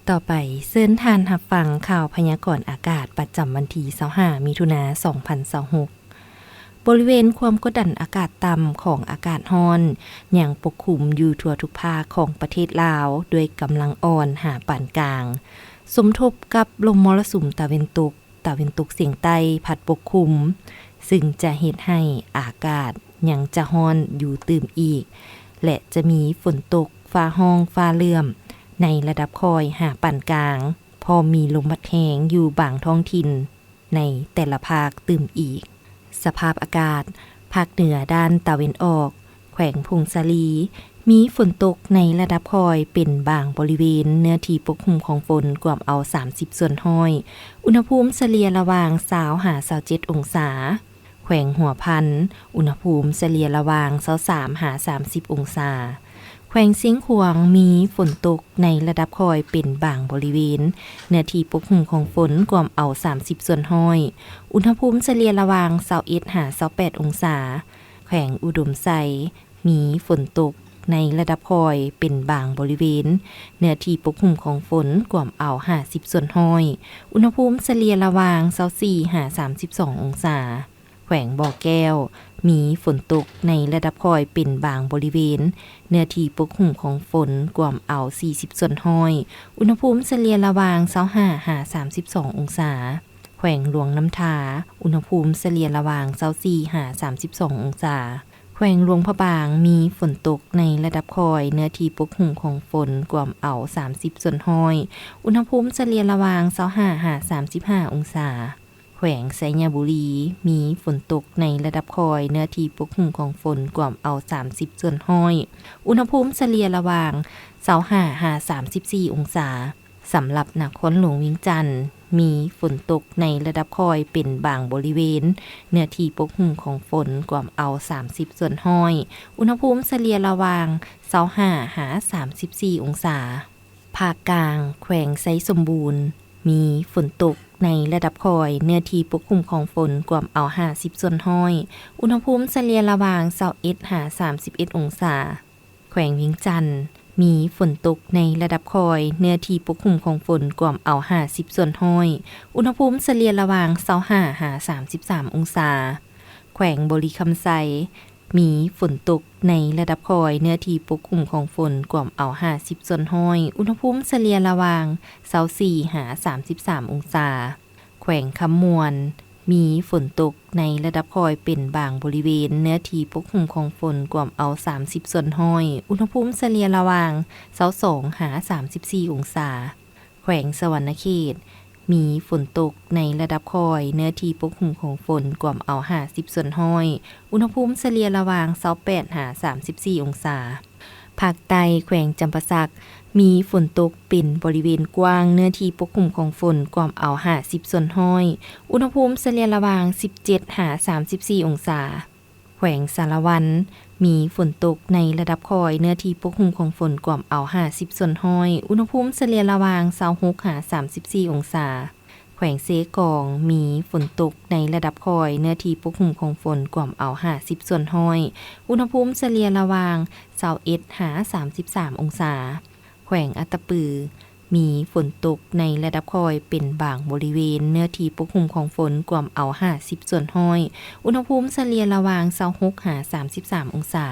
ຕໍ່ໄປ ເຊີນທ່ານຮັບຟັງຂ່າວພະຍາກອນອາກາດປະຈຳວັນທີຊາວຫ້າ ມິຖຸນາ ສອງພັນຊາວຫົກ. ບໍລິເວນຄວາມກົດດັນອາກາດຕ່ຳຂອງອາກາດຮ້ອນ ຍັງປົກຄຸມຢູ່ທົ່ວທຸກພາກຂອງປະເທດລາວ ດ້ວຍກຳລັງອ່ອນຫາປານກາງ, ສົມທົບກັບລົມມໍລະສຸມຕາເວັນຕົກ, ຕາເວັນຕົກສຽງໃຕ້ພັດປົກຄຸມ, ຊຶ່ງຈະເຮັດໃຫ້ອາກາດຍັງຈະຮ້ອນຢູ່ຕື່ມອີກ ແລະ ຈະມີຝົນຕົກ, ຟ້າຮ້ອງ, ຟ້າເຫຼື້ອມ ໃນລະດັບຄ່ອຍຫາປານກາງ, ພ້ອມມີລົມພັດແຮງຢູ່ບາງທ້ອງຖິ່ນໃນແຕ່ລະພາກຕື່ມອີກ. ສະພາບອາກາດ, ພາກເໜືອດ້ານຕາເວັນອອກ, ແຂວງຜົ້ງສາລີ, ມີຝົນຕົກໃນລະດັບຄ່ອຍເປັນບາງບໍລິເວນ, ເນື້ອທີ່ປົກຫຸ້ມຂອງຝົນກວມເອົາສາມສິບສ່ວນຮ້ອຍ, ອຸນຫະພູມສະເລ່ຍລະຫວ່າງຊາວຫາຊາວເຈັດອົງສາ. ແຂວງຫົວພັນ, ອຸນຫະພູມສະເລ່ຍລະຫວ່າງຊາວສາມຫາສາມສິບອົງສາ. ແຂວງຊຽງຂວາງ, ມີຝົນຕົກໃນລະດັບຄ່ອຍເປັນບາງບໍລິເວນ, ເນື້ອທີ່ປົກຫຸ້ມຂອງຝົນກວມເອົາສາມສິບສ່ວນຮ້ອຍ, ອຸນຫະພູມສະເລ່ຍລະຫວ່າງຊາວເອັດຫາຊາວແປດອົງສາ. ແຂວງອຸດົມໄຊ, ມີຝົນຕົກໃນລະດັບຄ່ອຍເປັນບາງບໍລິເວນ, ເນື້ອທີ່ປົກຫຸ້ມຂອງຝົນກວມເອົາຫ້າສິບສ່ວນຮ້ອຍ, ອຸນຫະພູມສະເລ່ຍລະຫວ່າງຊາວສີ່ຫາສາມສິບສອງອົງສາ. ແຂວງບໍ່ແກ້ວ, ມີຝົນຕົກໃນລະດັບຄ່ອຍເປັນບາງບໍລິເວນ, ເນື້ອທີ່ປົກຫຸ້ມຂອງຝົນກວມເອົາສີ່ສິບສ່ວນຮ້ອຍ, ອຸນຫະພູມສະເລ່ຍລະຫວ່າງຊາວຫ້າຫາສາມສິບສອງອົງສາ. ແຂວງຫຼວງນ້ຳທາ, ອຸນຫະພູມສະເລ່ຍລະຫວ່າງຊາວສີ່ຫາສາມສິບສອງອົງສາ. ແຂວງຫຼວງພະບາງ, ມີຝົນຕົກໃນລະດັບຄ່ອຍ, ເນື້ອທີ່ປົກຫຸ້ມຂອງຝົນກວມເອົາສາມສິບສ່ວນຮ້ອຍ, ອຸນຫະພູມສະເລ່ຍລະຫວ່າງຊາວຫ້າຫາສາມສິບຫ້າອົງສາ. ແຂວງໄຊຍະບູລີ, ມີຝົນຕົກໃນລະດັບຄ່ອຍ, ເນື້ອທີ່ປົກຫຸ້ມຂອງຝົນກວມເອົາສາມສິບສ່ວນຮ້ອຍ, ອຸນຫະພູມສະເລ່ຍລະຫວ່າງຊາວຫ້າຫາສາມສິບສີ່ອົງສາ. ສຳລັບນະຄອນຫຼວງວຽງຈັນ, ມີຝົນຕົກໃນລະດັບຄ່ອຍເປັນບາງບໍລິເວນ, ເນື້ອທີ່ປົກຫຸ້ມຂອງຝົນກວມເອົາສາມສິບສ່ວນຮ້ອຍ, ອຸນຫະພູມສະເລ່ຍລະຫວ່າງຊາວຫ້າຫາສາມສິບສີ່ອົງສາ. ພາກກາງ, ແຂວງໄຊສົມບູນ, ມີຝົນຕົກໃນລະດັບຄ່ອຍ, ເນື້ອທີ່ປົກຫຸ້ມຂອງຝົນກວມເອົາຫ້າສິບສ່ວນຮ້ອຍ, ອຸນຫະພູມສະເລ່ຍລະຫວ່າງຊາວເອັດຫາສາມສິບເອັດອົງສາ. ແຂວງວຽງຈັນ, ມີຝົນຕົກໃນລະດັບຄ່ອຍ, ເນື້ອທີ່ປົກຫຸ້ມຂອງຝົນກວມເອົາຫ້າສິບສ່ວນຮ້ອຍ, ອຸນຫະພູມສະເລ່ຍລະຫວ່າງຊາວຫ້າຫາສາມສິບສາມອົງສາ. ແຂວງບໍລິຄຳໄຊ, ມີຝົນຕົກໃນລະດັບຄ່ອຍ, ເນື້ອທີ່ປົກຫຸ້ມຂອງຝົນກວມເອົາຫ້າສິບສ່ວນຮ້ອຍ, ອຸນຫະພູມສະເລ່ຍລະຫວ່າງຊາວສີ່ຫາສາມສິບສາມອົງສາ. ແຂວງຄຳມ່ວນ, ມີຝົນຕົກໃນລະດັບຄ່ອຍເປັນບາງບໍລິເວນ, ເນື້ອທີ່ປົກຫຸ້ມຂອງຝົນກວມເອົາສາມສິບສ່ວນຮ້ອຍ, ອຸນຫະພູມສະເລ່ຍລະຫວ່າງຊາວສອງຫາສາມສິບສີ່ອົງສາ. ແຂວງສະຫວັນນະເຂດ, ມີຝົນຕົກໃນລະດັບຄ່ອຍ, ເນື້ອທີ່ປົກຫຸ້ມຂອງຝົນກວມເອົາຫ້າສິບສ່ວນຮ້ອຍ, ອຸນຫະພູມສະເລ່ຍລະຫວ່າງຊາວແປດຫາສາມສິບສີ່ອົງສາ. ພາກໃຕ້, ແຂວງຈຳປາສັກ, ມີຝົນຕົກເປັນບໍລິເວນກວ້າງ, ເນື້ອທີ່ປົກຫຸ້ມຂອງຝົນກວມເອົາຫ້າສິບສ່ວນຮ້ອຍ, ອຸນຫະພູມສະເລ່ຍລະຫວ່າງສິບເຈັດຫາສາມສິບສີ່ອົງສາ. ແຂວງສາລະວັນ, ມີຝົນຕົກໃນລະດັບຄ່ອຍ, ເນື້ອທີ່ປົກຫຸ້ມຂອງຝົນກວມເອົາຫ້າສິບສ່ວນຮ້ອຍ, ອຸນຫະພູມສະເລ່ຍລະຫວ່າງຊາວຫົກຫາສາມສິບສີ່ອົງສາ. ແຂວງເຊກອງ, ມີຝົນຕົກໃນລະດັບຄ່ອຍ, ເນື້ອທີ່ປົກຫຸ້ມຂອງຝົນກວມເອົາຫ້າສິບສ່ວນຮ້ອຍ, ອຸນຫະພູມສະເລ່ຍລະຫວ່າງຊາວເອັດຫາສາມສິບສາມອົງສາ. ແຂວງອັດຕະປື, ມີຝົນຕົກໃນລະດັບຄ່ອຍເປັນບາງບໍລິເວນ, ເນື້ອທີ່ປົກຫຸ້ມຂອງຝົນກວມເອົາຫ້າສິບສ່ວນຮ້ອຍ, ອຸນຫະພູມສະເລ່ຍລະຫວ່າງຊາວຫົກຫາສາມສິບສາມອົງສາ.